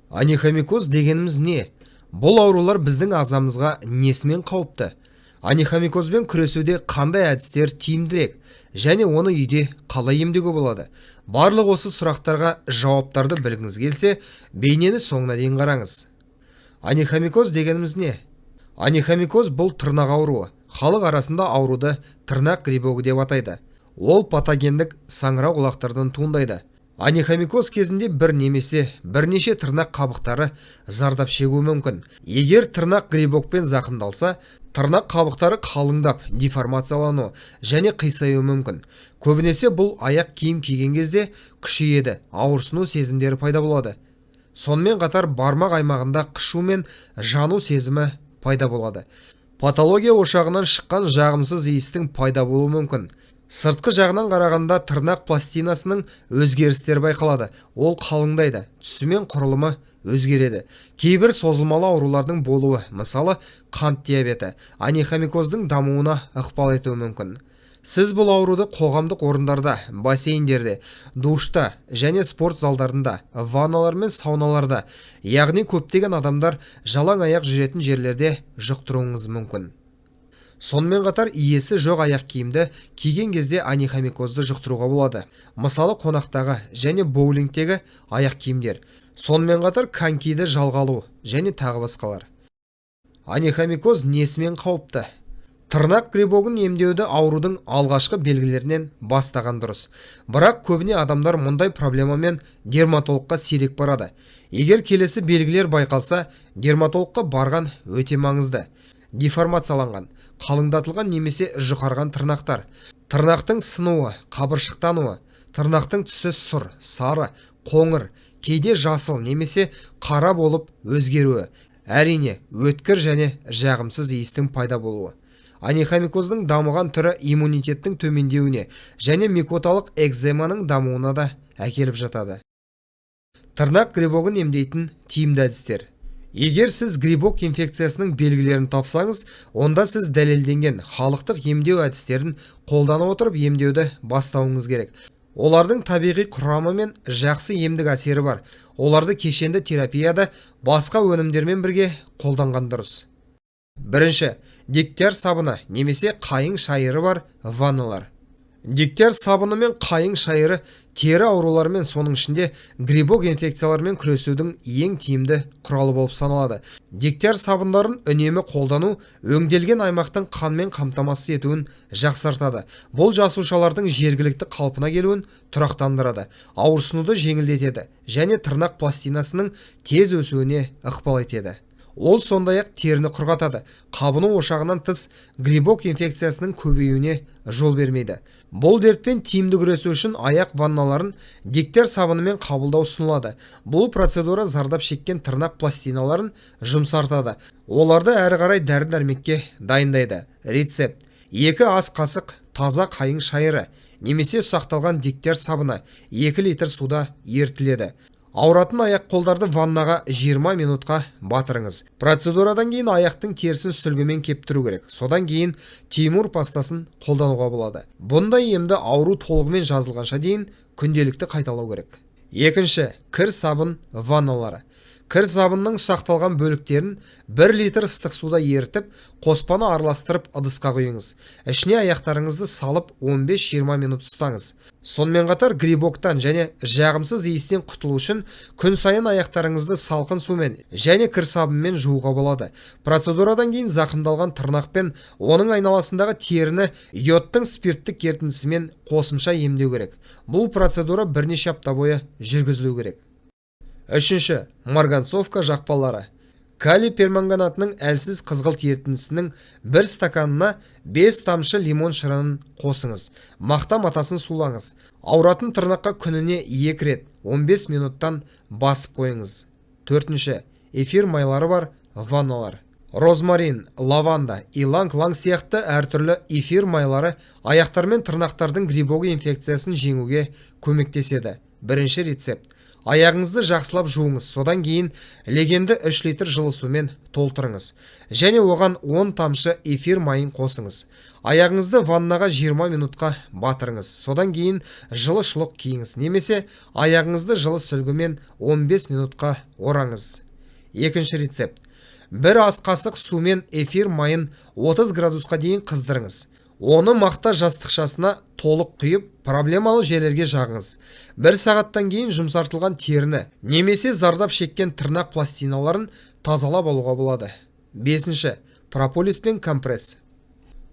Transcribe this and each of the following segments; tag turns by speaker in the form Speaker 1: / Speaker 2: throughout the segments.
Speaker 1: Онихомикоз дегеніміз не? Бұл аурулар біздің ағзамызға несімен қауіпті? Онихомикозбен күресуде қандай әдістер тиімдірек және оны үйде қалай емдеуге болады? Барлық осы сұрақтарға жауаптарды білгіңіз келсе, бейнені соңына дейін қараңыз. Онихомикоз дегеніміз не? Онихомикоз бұл тырнақ ауруы. Халық арасында ауруды тырнақ грибогы деп атайды. Ол патогендік саңырауқұлақтардан туындайды. Онихомикоз кезінде бір немесе бірнеше тырнақ қабықтары зардап шегуі мүмкін. Егер тырнақ грибокпен зақымдалса, тырнақ қабықтары қалыңдап, деформациялану және қисаюы мүмкін. Көбінесе бұл аяқ киім киген кезде күшейеді, ауырсыну сезімдері пайда болады. Сонымен қатар бармақ аймағында қышу мен жану сезімі пайда болады. Патология ошағынан шыққан жағымсыз иістің пайда болуы мүмкін. Сыртқы жағынан қарағанда тырнақ пластинасының өзгерістері байқалады. Ол қалыңдайды, түсі мен құрылымы өзгереді. Кейбір созылмалы аурулардың болуы, мысалы, қант диабеті, онихомикоздың дамуына ықпал етуі мүмкін. Сіз бұл ауруды қоғамдық орындарда, бассейндерде, душта және спорт залдарында, ванналар мен сауналарда, яғни көптеген адамдар жалаң аяқ жүретін жерлерде жұқтыруыңыз мүмкін. Сонымен қатар иесі жоқ аяқ киімді киген кезде онихомикозды жұқтыруға болады. Мысалы, қонақтағы және боулингтегі аяқ киімдер. Сонымен қатар конькиді жалға алу және тағы басқалар. Онихомикоз несімен қауіпті? Тырнақ грибогын емдеуді аурудың алғашқы белгілерінен бастаған дұрыс. Бірақ көбіне адамдар мұндай проблемамен дерматологқа сирек барады. Егер келесі белгілер байқалса, дерматологқа барған өте маңызды. Деформацияланған, қалыңдатылған немесе жұқарған тырнақтар, тырнақтың сынуы, қабыршықтануы, тырнақтың түсі сұр, сары, қоңыр, кейде жасыл немесе қара болып өзгеруі, әрине, өткір және жағымсыз иістің пайда болуы. Онихомикоздың дамыған түрі иммунитеттің төмендеуіне және микоталық экземаның дамуына да әкеліп жатады. Тырнақ грибогын емдейтін тиімді әдістер. Егер сіз грибок инфекциясының белгілерін тапсаңыз, онда сіз дәлелденген халықтық емдеу әдістерін қолдана отырып емдеуді бастауыңыз керек. Олардың табиғи құрамы мен жақсы емдік әсері бар. Оларды кешенді терапияда басқа өнімдермен бірге қолданған дұрыс. Бірінші, дегтяр сабыны немесе қайың шайыры бар ванналар. Дегтяр сабыны мен қайың шайыры тері ауруларымен, соның ішінде грибок инфекцияларымен күресудің ең тиімді құралы болып саналады. Дегтяр сабындарын үнемі қолдану өңделген аймақтың қанмен қамтамасыз етуін жақсартады. Бұл жасушалардың жергілікті қалпына келуін тұрақтандырады, ауырсынуды жеңілдетеді және тырнақ пластинасының тез өсуіне ықпал етеді. Ол сондай-ақ теріні құрғатады, қабыну ошағынан тыс грибок инфекциясының көбеюіне жол бермейді. Бұл дертпен тиімді күресу үшін аяқ ванналарын дегтяр сабынымен қабылдау ұсынылады. Бұл процедура зардап шеккен тырнақ пластиналарын жұмсартады. Оларды әрі қарай дәрі-дәрмекке дайындайды. Рецепт: 2 ас қасық таза қайың шайыры немесе ұсақталған дегтяр сабыны 2 литр суда ерітіледі. Ауыратын аяқ қолдарды ваннаға 20 минутқа батырыңыз. Процедурадан кейін аяқтың терісін сүлгімен кептіру керек. Содан кейін тимур пастасын қолдануға болады. Бұндай емді ауру толығымен жазылғанша дейін күнделікті қайталау керек. Екінші, кір сабын ванналары. Кір сабынның ұсақталған бөліктерін 1 литр ыстық суда ерітіп, қоспаны араластырып ыдысқа құйыңыз. Ішіне аяқтарыңызды салып 15-20 минут ұстаңыз. Сонымен қатар грибоктан және жағымсыз иістен құтылу үшін күн сайын аяқтарыңызды салқын сумен және кір сабынмен жууға болады. Процедурадан кейін зақымдалған тырнақ пен оның айналасындағы теріні йодтың спирттік ерітіндісімен қосымша емдеу керек. Бұл процедура бірнеше апта бойы жүргізілу керек. Үшінші, марганцовка жақпалары. Калий перманганатының әлсіз қызғылт ерітіндісінің бір стаканына 5 тамшы лимон шырынын қосыңыз. Мақта матасын сулаңыз. Ауыратын тырнаққа күніне 2 рет 15 минуттан басып қойыңыз. Төртінші, эфир майлары бар ванналар. Розмарин, лаванда, иланг-ланг сияқты әртүрлі эфир майлары аяқтар мен тырнақтардың грибогы инфекциясын жеңуге көмектеседі. Бірінші рецепт. Аяғыңызды жақсылап жуыңыз, содан кейін легенді 3 литр жылы сумен толтырыңыз және оған 10 тамшы эфир майын қосыңыз. Аяғыңызды ваннаға 20 минутқа батырыңыз, содан кейін жылы шұлық киіңіз немесе аяғыңызды жылы сүлгімен 15 минутқа ораңыз. Екінші рецепт. Бір ас қасық сумен эфир майын 30 градусқа дейін қыздырыңыз. Оны мақта жастықшасына толық құйып, проблемалы жерлерге жағыңыз. Бір сағаттан кейін жұмсартылған теріні немесе зардап шеккен тырнақ пластиналарын тазалап алуға болады. Бесінші, прополис пен компресс.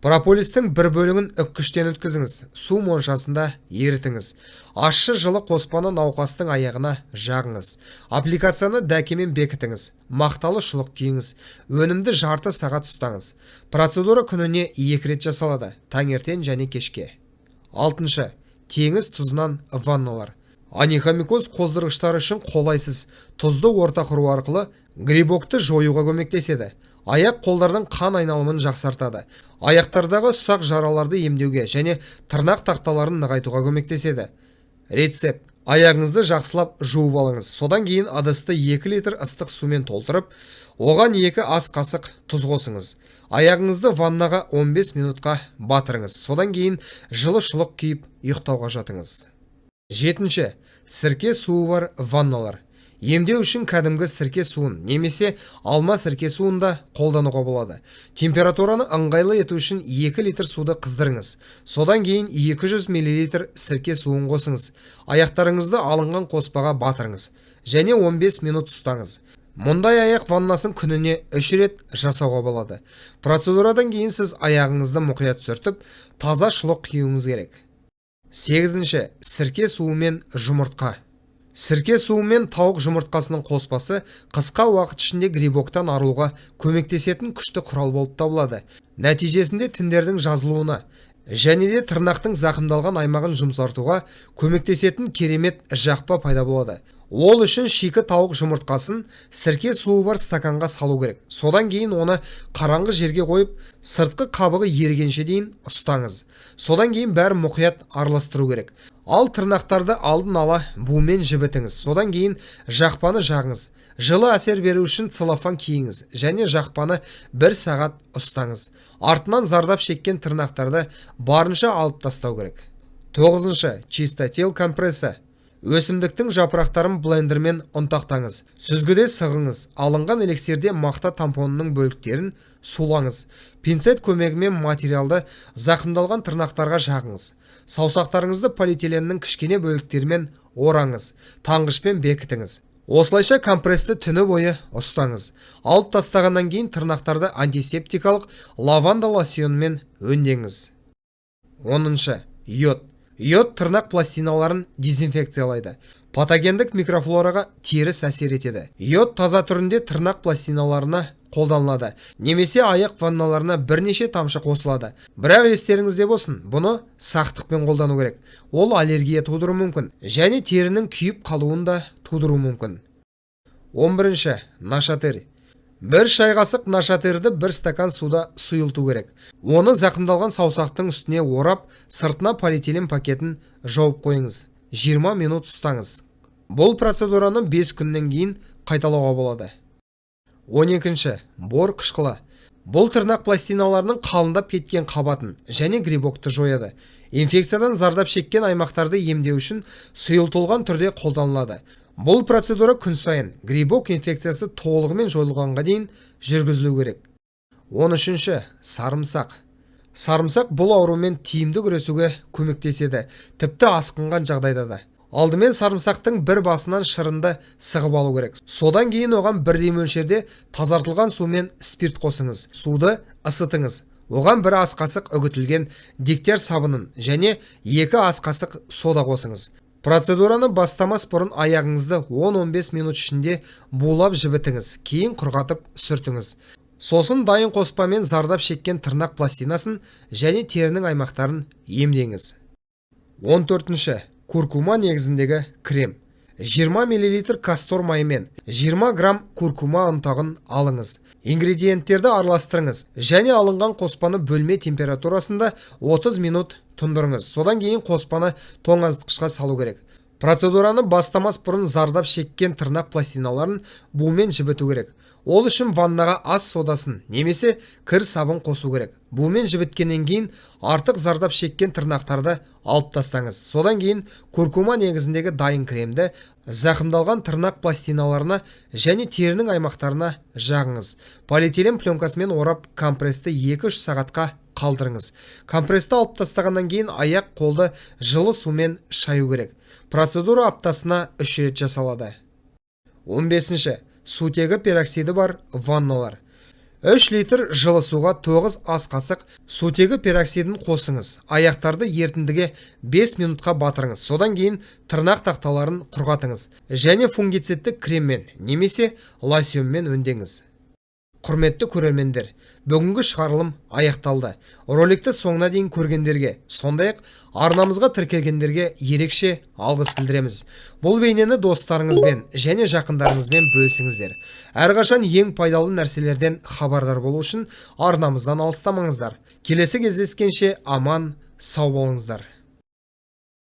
Speaker 1: Прополистің бір бөлігін үккіштен өткізіңіз, су моншасында ерітіңіз. Ащы жылы қоспаны науқастың аяғына жағыңыз. Аппликацияны дәкемен бекітіңіз. Мақталы шұлық киіңіз. Өнімді жарты сағат ұстаңыз. Процедура күніне 2 рет жасалады, таңертең және кешке. Алтыншы, теңіз тұзынан ванналар. Онихомикоз қоздырғыштары үшін қолайсыз тұзды орта құру арқылы грибокты жоюға көмектеседі. Аяқ қолдардың қан айналымын жақсартады. Аяқтардағы ұсақ жараларды емдеуге және тырнақ тақталарын нығайтуға көмектеседі. Рецепт. Аяғыңызды жақсылап жуып алыңыз. Содан кейін ыдысты 2 литр ыстық сумен толтырып, оған 2 ас қасық тұз қосыңыз. Аяғыңызды ваннаға 15 минутқа батырыңыз. Содан кейін жылы шұлық киіп ұйықтауға жатыңыз. Жетінші, сірке суы бар ванналар. Емдеу үшін кәдімгі сірке суын немесе алма сірке суын да қолдануға болады. Температураны ыңғайлы ету үшін 2 литр суды қыздырыңыз. Содан кейін 200 мл сірке суын қосыңыз. Аяқтарыңызды алынған қоспаға батырыңыз және 15 минут ұстаңыз. Мұндай аяқ ваннасын күніне 3 рет жасауға болады. Процедурадан кейін сіз аяғыңызды мұқият сүртіп, таза шұлық киюіңіз керек. Сегізінші, сірке суымен жұмыртқа. Сірке суы мен тауық жұмыртқасының қоспасы қысқа уақыт ішінде грибоктан арылуға көмектесетін күшті құрал болып табылады. Нәтижесінде тіндердің жазылуына және де тырнақтың зақымдалған аймағын жұмсартуға көмектесетін керемет жақпа пайда болады. Ол үшін шикі тауық жұмыртқасын сірке суы бар стаканға салу керек. Содан кейін оны қараңғы жерге қойып, сыртқы қабығы ерігенше дейін ұстаңыз. Содан кейін бәрін мұқият араластыру керек. Ал тырнақтарды алдын ала бумен жібітіңіз. Содан кейін жақпаны жағыңыз. Жылы әсер беру үшін целлофан киіңіз және жақпаны 1 сағат ұстаңыз. Артынан зардап шеккен тырнақтарды барынша алып тастау керек. Тоғызыншы, чистотел компрессі. Өсімдіктің жапырақтарын блендермен ұнтақтаңыз. Сүзгіде сығыңыз. Алынған эликсирде мақта тампонының бөліктерін сулаңыз. Пинцет көмегімен материалды зақымдалған тырнақтарға жағыңыз. Саусақтарыңызды полиэтиленнің кішкене бөліктерімен ораңыз. Таңғышпен бекітіңіз. Осылайша компрессті түні бойы ұстаңыз. Алып тастағаннан кейін тырнақтарды антисептикалық лаванда лосьонымен өңдеңіз. 10-шы, йод. Йод тырнақ пластиналарын дезинфекциялайды. Патогендік микрофлораға теріс әсер етеді. Йод таза түрінде тырнақ пластиналарына қолданылады. Немесе аяқ ванналарына бірнеше тамшы қосылады. Бірақ естеріңізде болсын, бұны сақтықпен қолдану керек. Ол аллергия тудыруы мүмкін және терінің күйіп қалуын да тудыруы мүмкін. 11-ші, нашатырь. Бір шай қасық нашатырды бір стакан суда сұйылту керек. Оны зақымдалған саусақтың үстіне орап, сыртына полиэтилен пакетін жауып қойыңыз. 20 минут ұстаңыз. Бұл процедураны 5 күннен кейін қайталауға болады. 12-ші, бор қышқылы. Бұл тырнақ пластиналарының қалындап кеткен қабатын және грибокты жояды. Инфекциядан зардап шеккен аймақтарды емдеу үшін сұйылтылған түрде қолданылады. Бұл процедура күн сайын грибок инфекциясы толығымен жойылғанға дейін жүргізілу керек. 13-ші, сарымсақ. Сарымсақ бұл аурумен тиімді күресуге көмектеседі, тіпті асқынған жағдайда да. Алдымен сарымсақтың бір басынан шырынды сығып алу керек. Содан кейін оған бірдей мөлшерде тазартылған сумен спирт қосыңыз. Суды ысытыңыз. Оған бір ас қасық үгітілген дегтяр сабынын және 2 ас қасық сода қосыңыз. Процедураны бастамас бұрын аяғыңызды 10-15 минут ішінде булап жібітіңіз, кейін құрғатып сүртіңіз. Сосын дайын қоспамен зардап шеккен тырнақ пластинасын және терінің аймақтарын емдеңіз. 14-ші, куркума негізіндегі крем. 20 мл кастор майымен 20 грамм куркума ұнтағын алыңыз. Ингредиенттерді араластырыңыз және алынған қоспаны бөлме температурасында 30 минут тұндырыңыз. Содан кейін қоспаны тоңазытқышқа салу керек. Процедураны бастамас бұрын зардап шеккен тырнақ пластиналарын бумен жібіту керек. Ол үшін ваннаға ас содасын немесе кір сабын қосу керек. Бумен жібіткеннен кейін артық зардап шеккен тырнақтарды алып тастаңыз. Содан кейін куркума негізіндегі дайын кремді зақымдалған тырнақ пластиналарына және терінің аймақтарына жағыңыз. Полиэтилен пленкасымен орап, компрессті 2-3 сағатқа қалдырыңыз. Компрессті алып тастағаннан кейін аяқ қолды жылы сумен шаю керек. Процедура аптасына 3 рет жасалады. 15. Сутегі пероксиді бар ванналар. 3 литр жылы суға 9 ас қасық сутегі пероксидін қосыңыз. Аяқтарды ерітіндіге 5 минутқа батырыңыз. Содан кейін тырнақ тақталарын құрғатыңыз және фунгицидті креммен немесе лосьонмен өңдеңіз. Құрметті көрермендер, бүгінгі шығарылым аяқталды. Роликті соңына дейін көргендерге, сондай-ақ арнамызға тіркелгендерге ерекше алғыс білдіреміз. Бұл бейнені достарыңызбен және жақындарыңызбен бөлісіңіздер. Әрқашан ең пайдалы нәрселерден хабардар болу үшін арнамыздан алыстамаңыздар. Келесі кездескенше аман, сау болыңыздар.